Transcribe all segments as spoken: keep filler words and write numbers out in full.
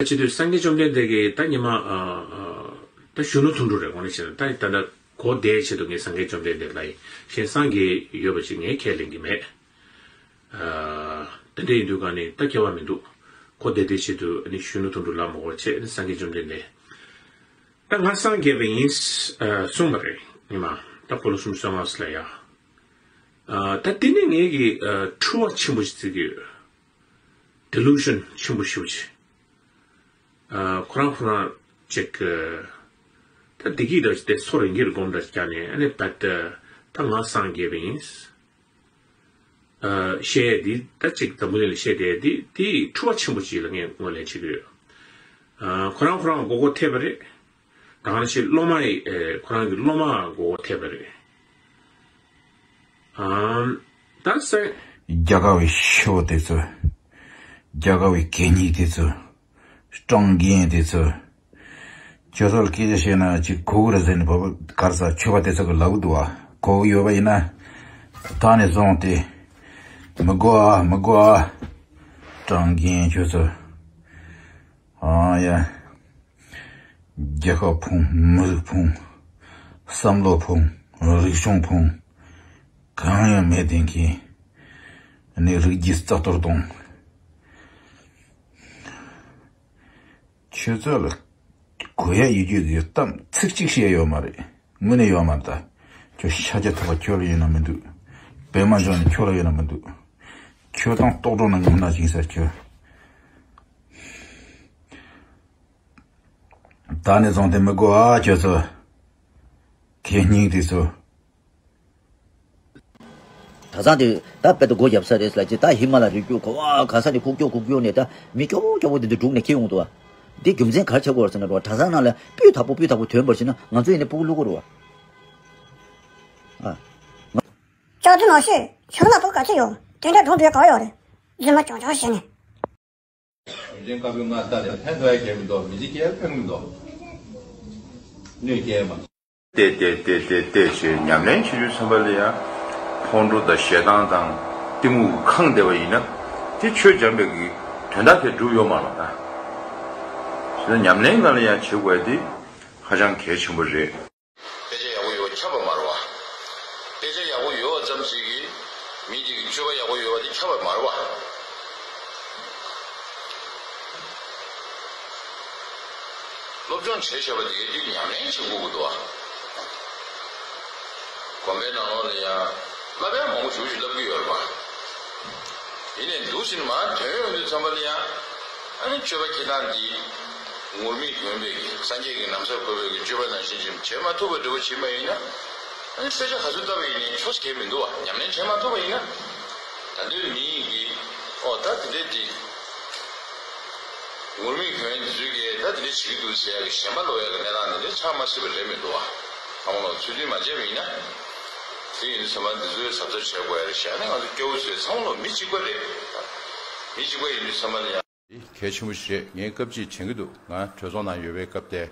བྱེད་དུས་སངས་རྒྱས་བཅོམ་ལྡན་འདས་ཀྱིས་ད་ཉི་མ་ཨ་ཨ་ད་གཞོན་ནུ་དོན་གྲུབ་རེད། དངོས་གནས་བྱས་ན་ད་ད་ལྟ་གོ་བདེ་ཆེད་དུ་ངས་སངས་རྒྱས་བཅོམ་ལྡན་འདས་ལ་ཡིན་གཞན་སངས་རྒྱས་ཡོད་པ་ཅིག་ངས་ཁས་ལེན་གྱི་མེད། ཨ་དེ་འདྲ་ཡིན་དུས་ག་ནས་ད་ཁྱད་པར་མི་འདུག་གོ་བདེ་བདེ་ཆེད་དུ་ཨ་ནི་གཞོན་ནུ་དོན་གྲུབ་ལ་མ་གོ་བྱས་ཨ་ནི་སངས་རྒྱས་བཅོམ་ལྡན་འདས། ད་ང་སངས་རྒྱས་པ་ཡིན་ཨ་གསུངས་པ་རེད། ཉི་མ་ད་འཁོར་ལོ་སུམ་ཅུ་སོ་ལྔ་ལ་ཡ། ཨ་ད་དེ་ནི་ངེད་ཀྱི་ཨ་འཁྲུལ་བ་ཆེན་པོ་ཞིག་བརྩི་གི་ཡོད། Delusion ཆེན་པོ་ཞེ་པོ་ཅིག་ཨ་ཁོ་རང་ཁོ་རང་ཅིག་ཨ་ད་བདེ་སྐྱིད་འདྲ་ཞིག་དེ་སོ་རེ་འགྱེར་སྒོམ་འདྲ་ཞིག་བརྒྱབ་ནས་ཨ་ནི་ད་ད་ད་ང་སངས་རྒྱས་པ་ཡིན། ཨ་བཤད་ཡས་འདི་ད་ཅིག་འཛམ་བུ་གླིང་ལ་བཤད་བསྡད་ཡས་འདི་འདི་འཁྲུལ་བ་ཆེན་པོ་ཅིག་ལ་ངས་ངོས་ལེན་བྱེད་ཀྱི་ཡོད། ཨ་ཁོ་རང་ཁོ་རང་མགོ་སྐོར་ཐེབས་པ་རེད། ད་ག་ནང་བཞིན་སློབ་མ་ཡི་ཨེ་ཁོ་རང་གི་སློབ་མ་མགོ་སྐོར་ཐེབས་པ་རེད། ཨམ་ད་སེ། རྒྱ་གར་བའི་ཤི་བོ་དེ་ཚོ། རྒྱ་གར་བའི་གད་སྙིགས་དེ་ཚོ། སྤྲང་རྒན་དེ་ཚོ། ཁྱོད་ཚོ་ལ་སྐད་ཆ་བཤད་ན་ཅིག་གོ་གི་རེད་ཟེར་ནས་བོད་པ་ག་རེ་ཟ་ཆོས་པ་དེ་ཚོ་གི་ལབ་གི་འདུག་བ། གོ་གི་ཡོད་པ་ཡིན་ན། ད་ནས་བཟུང་སྟེ། མི་དགོ་ཨ་མི་དགོ་ཨ། སྤྲང་རྒན་ཁྱོད་ཚོ། ཨ་ཡ། རྒྱལ་ཁབ་ཕུང་། མི་རིགས་ཕུང་། བསམ་བློ་ཕུང་། རིག་གཞུང་ཕུང་། གང་ཡང་མེད་དེ་མཁན། ནི་རིགས་རྒྱུད་རྩ་གཏོར་གཏོང་། ཁྱོད་ཚོ་ལ་གོ་ཡ་ཡོད་རྒྱུ་གི་གཏམ་ཚིག་གཅིག་བཤད་ཡོད་མ་རེད། དངོས་གནས་ཡོད་མ་རེད་ད། ཁྱོད་ཤཱཀྱ་ཐུབ་པ་ཁྱོད་ལ་ཡོད་ན་མི་འདུག་པད་མ་འབྱུང་གནས་ཁྱོད་ལ་ཡོད་ན་མི་འདུག་ཁྱོད་དང་ལྟོགས་གྲོགས་ན་ངུ་ན་ཅིང་ཟེར་ཁྱོད། ད་ནས་བཟུང་སྟེ་མི་དགོ་ཨ་ཁྱོད་ཚོ། གད་སྙིགས་དེ་ཚོ། གྲྭ་ཚང་དེ་ད་དཔེ་ད་སྒོ་བརྒྱབ་ས་རེད་ལ་ཅི་ད་ཧི་མ་ལ་རི་རྒྱུད་ག་བ་ག་ས་ནས་ཁུག་ཀྱོག་ཁུག་ཀྱོག་ནས་ད་མི་སྐྱོ་བོ་སྐྱོ་བོ་དེ་འདྲ་སྒྲུག་ནས་ཁྱེར་ཡོང་འདུག་བ། འདི་རྒྱུ་མཚན་ག་རེ་ཆགས་ཀྱི་ཡོད་རེད་ཟེར་ན་རོ་གྲྭ་ཚང་ནང་ལ་སྤུས་དག་པོ་སྤུས་དག་པོ་ཐོན་པར་བྱས་ན་ང་ཚོ་ཡིན་ནའི་སྤུ་གུ་བླུག་གི་རེད་བ། ཨ། ལྕགས་ཐུ་མ་ཤོད་ཆུ་ལ་པོ་ག་ཚོད་ཡོད་དེ་འདྲ་སྒྲུང་འདྲ་ག་ཡོད་རེད། རྫུན་མ་རྐྱང་རྐྱང་བྱས་ནས། གཞུང་ཆེན་བཀའ་པོད་ལྔ་ལྟར་ལ་ཕན་ཐོགས་ཡ་གལ་མི་འདུག་མི་ཚེ་སྐྱེལ་ཕན་མི་འདུག་གནོད་སྐྱེལ་མ། ཏེ་ཏེ་ཏེ་ཏེ་ཏེ་ཞེས་ཉམས་ལེན་བྱེད་རྒྱུ་ཚན་པ་ལ་ཡང་ཁོང་ཁྲོ་དང་ཞེ་སྡང་དང་གཏི་མུག་གིས་ཁེངས་བསྡད་པ་ཡིན་ན་དེ་ཆོས་སྦྱངས་པའི་གི་དོན་དག་དེ་འགྲུབ་ཡོད་མ་རེད་ད། བྱས་ན་ཉམས་ལེན་སྒང་ལ་ཡང་བྱེད་དགོས་ཡ་དེ་ཧ་ཅང་གལ་ཆེན་པོ་རེད། དཔེ་ཆ་ཡག་པོ་ཡོད་པ་ཁྱབ་པ་མ་རེད་བ། དཔེ་ཆ་ཡག་པོ་ཡོད་པ་ཙམ་ཞིག་གིས་མི་གཅིག་གི་སྤྱོད་པ་ཡག་པོ་ཡོད་པ་དེ་ཁྱབ་པ་མ་རེད་བ། སློབ་སྦྱོང་བྱེད་བྱས་པ་དེ་གའི་དུས་ཉམས་ལེན་བྱེད་དགོས་ཀྱི་འདུག་བ། དགོན་པའི་ནང་ལོགས་ལ་ཡང་བསླབ་ཡག་མང་པོ་ཞེ་པོ་ཅིག་བསླབ་ཀྱི་ཡོད་རེད་བ། ཡིན་ནའི་འདུག་ཟེར་ནས་མར་ཐོན་ཡོང་དུས་ཙམ་པ་ལ་ཡང་། ཨ་ནི་སྤྱོད་པ་འཁྱེར་སྟངས་འདི། ངུར་སྨྲིག་གྱོན་པའི་སངས་རྒྱས་ཀྱི་ན་བཟའ་གོན་པའི་སྤྱོད་པ་ནང་བཞིན་ཅིག་བྱེད་མ་ཐུབ་པ་འདྲ་བོ་བྱེད་པ་ཡིན་ན། ཨ་ནི་དཔེ་ཆ་ག་ཚོད་ལྟ་བ་ཡིན་ནའི་ཆོ་ག་མི་འདུག་བ། ཉམས་ལེན་བྱེད་མ་ཐུབ་པ་ཡིན་ན། ད་འདོད་མི་ཡིན་གྱི། ཨོ་ད་དེ་འདྲས་དེ། ངུར་སྨྲིག་གྱོན་འདི་ཚོས་ཀྱིས་ད་དེ་འདྲས་བྱེད་ཀྱི་འདུག་ཟེར་ཡག་གི་ཞེན་པ་ལོག་ཡག་གི་གནས་སྟངས་དེ་འདྲས་ཆགས་མ་སྲིད་པ་རེད་མི་འདུག་བ། ཚང་མ་ལོག་ཚུལ་མཐུན་མ་བྱས་པ་ཡིན་ན། དེ་ཡིན་དུས་ཙམ་པ་འདི་ཚོའི་གཟབ་གཟབ་བྱེད་དགོས་ཡ་རེད་ཤག་ཨ་ནི་ང་ཚོ་སྐྱ་བོ་ཚོས་ཚང་མ་ལོག་མི་གཅིག་པ་རེད། མི་གཅིག་པ་ཡིན་དུས་ཙམ་པ་ལ་ཡང་། འདི་གལ་ཆེན་པོ་ཞིག་རེད། ངས་སྐབས་གཅིག་དྲན་གྱི་འདུག་ང་གྲོས་ཚོགས་ནང་ཡོད་པའི་སྐབས་དེ།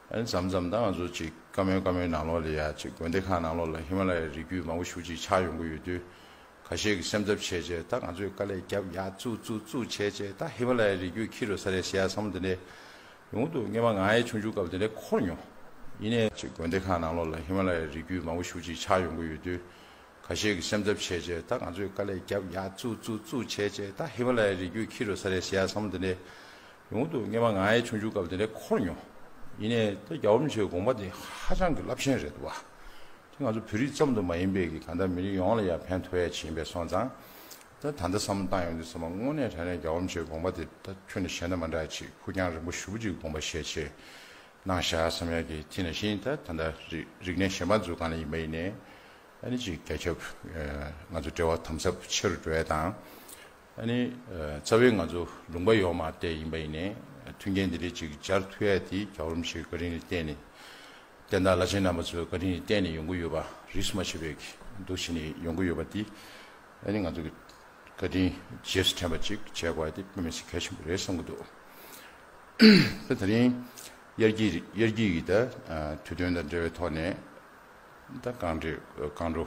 ཨ་ནི་མཚམས་མཚམས་ད་ང་ཚོ་ཅིག་བཀའ་མོལ་བཀའ་མོལ་ནང་ལོགས་ལ་ཡ་ཅིག་དགོན་སྡེ་ཁག་ནང་ལོགས་ལ་ཧི་མ་ལ་ཡའི་རི་རྒྱུད་མང་པོ་ཞེ་པོ་ཅིག་ཆགས་ཡོང་གི་ཡོད་དུས། ཁ་ཤས་ཀྱིས་སེམས་འཚབ་བྱས་བྱས་ད་ང་ཚོས་དཀའ་ལས་རྒྱབ་ཡག་བཙུགས་བཙུགས་བཙུགས་བྱས་བྱས་ད་ཧི་མ་ལ་ཡའི་རི་རྒྱུད་འཁྱེར་འགྲོ་ས་རེད་ཟེར་ཡ་བསམ་བློ་དེ་འདྲས་ཡོང་གི་འདུག་སྔོན་མ་ང་ཡང་ཆུང་ཆུང་སྐབས་དེ་འདྲས་འཁོར་མྱོང་། ཡིན་ནའི་ཅིག་དགོན་སྡེ་ཁག་ནང་ལོགས་ལ་ཧི་མ་ལ་ཡའི་རི་རྒྱུད་མང་པོ་ཞེ་པོ་ཅིག་ཆགས་ཡོང་གི་ཡོད་དུས། ཁ་ཤས་ཀྱིས་སེམས་འཚབ་བྱས་བྱས་ད་ང་ཚོས་དཀའ་ལས་རྒྱབ་ཡག་བཙུགས་བཙུགས་བཙུགས་བྱས་བྱས་ད་ཧི་མ་ལ་ཡའི་རི་རྒྱུད་འཁྱེར་འགྲོ་ས་རེད་ཟེར་ཡ་བསམ་བློ་དེ་འདྲས་ཡོང་གི་འདུག་སྔོན་མ་ང་ཡང་ཆུང་ཆུང་སྐབས་དེ་འདྲས་འཁོར་མྱོང་། ཡིན་ནའི་ད་རྒྱལ་བ་རིན་པོ་ཆེའི་དགོངས་པ་དེ་ཧ་ཅང་གི་རླབས་ཆེན་རེད་འདུག་བ། དེ་ང་ཚོ་བོད་རིགས་ཙམ་དུ་མ་ཡིན་པའི་གི་གང་ལྟར་མི་རིགས་ཡོངས་ལ་ཡང་ཕན་ཐོགས་ཡ་ཅིག་ཡིན་པས་སོང་ཙང་། ད་ད་ལྟ་བསམ་བློ་བཏང་ཡོང་དུས་ཙམ་པ་དངོས་གནས་དྲང་གནས་རྒྱལ་བ་རིན་པོ་ཆེའི་དགོངས་པ་དེ་ད་ཁྱོན་ནས་གཞན་དང་མ་འདྲ་བ་ཅིག་ཕུགས་རྒྱང་རིང་པོ་ཞེ་པོ་ཅིག་དགོངས་པ་བཞེས་བྱས་གནང་བཞག་བསམ་ཡ་གི་དེ་ནང་བཞིན་ད་ད་ལྟ་རིག་རིག་གནས་གཞན་པ་ཚོའི་སྒང་ལ་ཡིན་པ་ཡིན་ནའི་ཨ་ནི་ཅིག་རྒྱ་ཁྱབ་ང་ཚོ་འབྲེལ་བ་དམ་ཟབ་ཆེ་རུ་འགྲོ་ཡ་དང་། ཨ་ནི་རྩ་བའི་ང་ཚོ་ལུང་པ་ཡོད་མ་བལྟས་ཡིན་པ་ཡིན་ནའི་མཐུན་རྐྱེན་འདི་འདྲའི་ཅིག་སྦྱར་ཐུབ་ཡ་དེ་རྒྱལ་བ་རིན་པོ་ཆེའི་བཀའ་དྲིན་ལ་བརྟེན་ནས། བསྟན་བདག་བླ་ཆེན་རྣམ་པ་ཚོའི་བཀའ་དྲིན་ལ་བརྟེན་ནས་ཡོང་གི་ཡོད་པ། རིས་སུ་མ་ཆད་པའི་འདུ་བྱེད་ནས་ཡོང་གི་ཡོད་པ་འདི་ཨ་ནི་ང་ཚོ་གི་བཀའ་དྲིན་རྗེས་སུ་དྲན་པ་ཅིག་བྱེད་དགོས་ཡ་དེ་དཔེ་མི་སྲིད་གལ་ཆེན་པོ་རེད་བསམ་གྱི་འདུག་ད་དེ་རིང་དབྱར་སྐྱིད་དབྱར་སྐྱིད་ཀྱི་ད་དུས་སྟོན་དང་འབྲེལ་བའི་ཐོག་ནས་ད་རྐང་འགྲོ་རྐང་འགྲོ་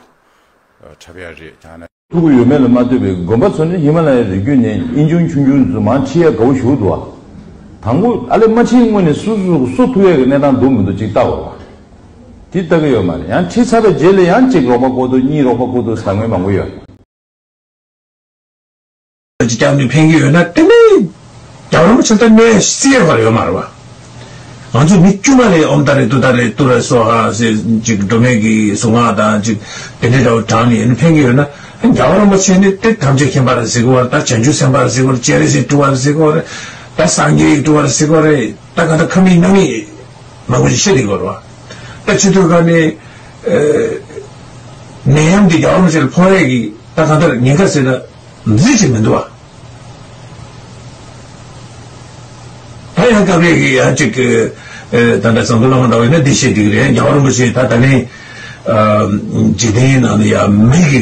འཁྲབ་ཡ་རེད་ད་ནི། ཐུག་གི་ཡོད་མེད་ལ་མ་ལྟོས་པའི་དགོན་པ་ཚོ་ནི་ཧི་མ་ལ་ཡའི་རི་རྒྱུད་ནས་དབྱིན་ཆུང་ཆུང་ཆུང་ཚོ་མར་ཁྲིད་ཡ་དགའ་བོ་ཞེ་པོ་འདུག་བ། དང་པོ་ཨ་ལེ་མ་ཕྱིན་སྔོན་ནས་སུ་སུ་གསོ་ཐུབ་ཡག་གི་གནས་སྟངས་འདུག་མི་འདུག་ཅིག་ལྟ་དགོས་པ། དེ་ལྟ་གི་ཡོད་མ་རེད། ཡང་ཁྲིད་ཚར་བའི་རྗེས་ལ་ཡང་གཅིག་རོགས་པ་དགོས་འདུག་གཉིས་རོགས་པ་དགོས་འདུག་ཟེར་མཁན་མང་པོ་ཡོད། ཅིག་རྒྱབ་ནས་ཕན་གྱི་ཡོད་ན་དེ་ནས་རྒྱལ་བ་རིན་པོ་ཆེ་ལ་གནོད་སྲིད་ཡོད་མ་རེད་བ། ང་ཚོ་མི་དཀྱུས་མ་ལས་ཨོཾ་ཏཱ་རེ་ཏུཏྟཱ་རེ་ཏུ་རེ་སྭཱ་ཧཱ་ཟེར་ཅིག་སྒྲོལ་མའི་གི་གཟུངས་སྔགས་དང་ཅིག་དེ་འདྲའི་འདྲ་བོ་བགྲངས་ནས་ཡིན་ན་ཕན་གྱི་ཡོད་ན། རྒྱལ་བ་རིན་པོ་ཆེ་ནི་དེ་ཐམས་ཅད་མཁྱེན་པ་རེད་ཟེར་གི་བ་རེད། ད་བྱང་ཆུབ་སེམས་དཔའ་རེད་ཟེར་གི་བ་རེད། སྤྱན་རས་གཟིགས་སྤྲུལ་པ་རེད་ཟེར་གི་བ་རེད། ད་སངས་རྒྱས་ཀྱི་སྤྲུལ་པ་རེད་ཟེར་གི་བ་རེད། ད་གང་ལྟར་ཁ་མིག་སྣ་མིག་མང་པོ་ཞིག་ཤེས་བསྡད་ཀྱི་ཡོད་རེད་བ། ད་བྱེད་དུས་ག་ནས་ནད་ཡམས་འདི་རྒྱལ་བ་རིན་པོ་ཆེ་ལ་ཕོག་ཡས་ཀྱི་ད་གང་ལྟར་ཉེན་ཁ་ཟེར་ན་མཛེས་ཅིག་མི་འདུག་བ། ད་ཡང་སྐབས་རེ་གི་ཡང་ཅིག་གི་ད་ལྟ་ཟམ་གདོང་བླ་མ་འདྲ་བས་ན་འདི་བཤད་འགྲིག་རེད། རྒྱལ་བ་རིན་པོ་ཆེ་ད་ད་ནས་འཇིག་རྟེན་ནང་ནས་ཡང་མི་གི་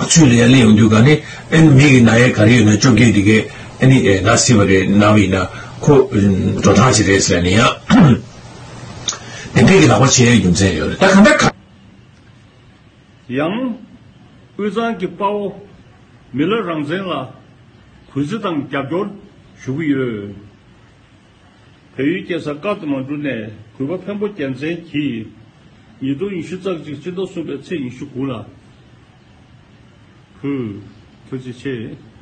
ཚུལ་ལ་ཡར་སླེབས་ཡོང་དུས་ག་ནས་ཨ་ནི་མི་གི་ན་ཡས་ག་རེ་ཡོད་ན་བཅོ་བརྒྱད་དེ་གས་ཨ་ནི་ན་སྲིད་པ་རེད། ན་བ་ཡིན་ན་ཁོ་འགྲོ་སྟངས་ཅིག་རེད་ཟེར་ནས་ཡང་དེ་འདྲས་ཀྱི་ལག་པ་བྱེད་ཡས་རྒྱུ་མཚན་ཡོད་རེད། ད་གང་ལྟར་ག་ཡང་། དབུས་གཙང་གི་དཔའ་བོ་མི་ལ་རང་བཙན་ལ་གུས་བརྩི་དང་རྒྱབ་སྐྱོར་ཞུ་གི་ཡོད། བལ་ཡུལ་རྒྱལ་ས་ཀ་ཐ་མན་གྲུ་ནས་གུས་པ་འཕན་པོ་རྒྱལ་མཚན་གྱིས་ཉིས་སྟོང་ཉི་ཤུ་རྩ་གཅིག་སྤྱི་ཟླ་གསུམ་པའི་ཚེས་ཉི་ཤུ་དགུ་ལ་ཕུལ། ཐུགས་རྗེ་ཆེ།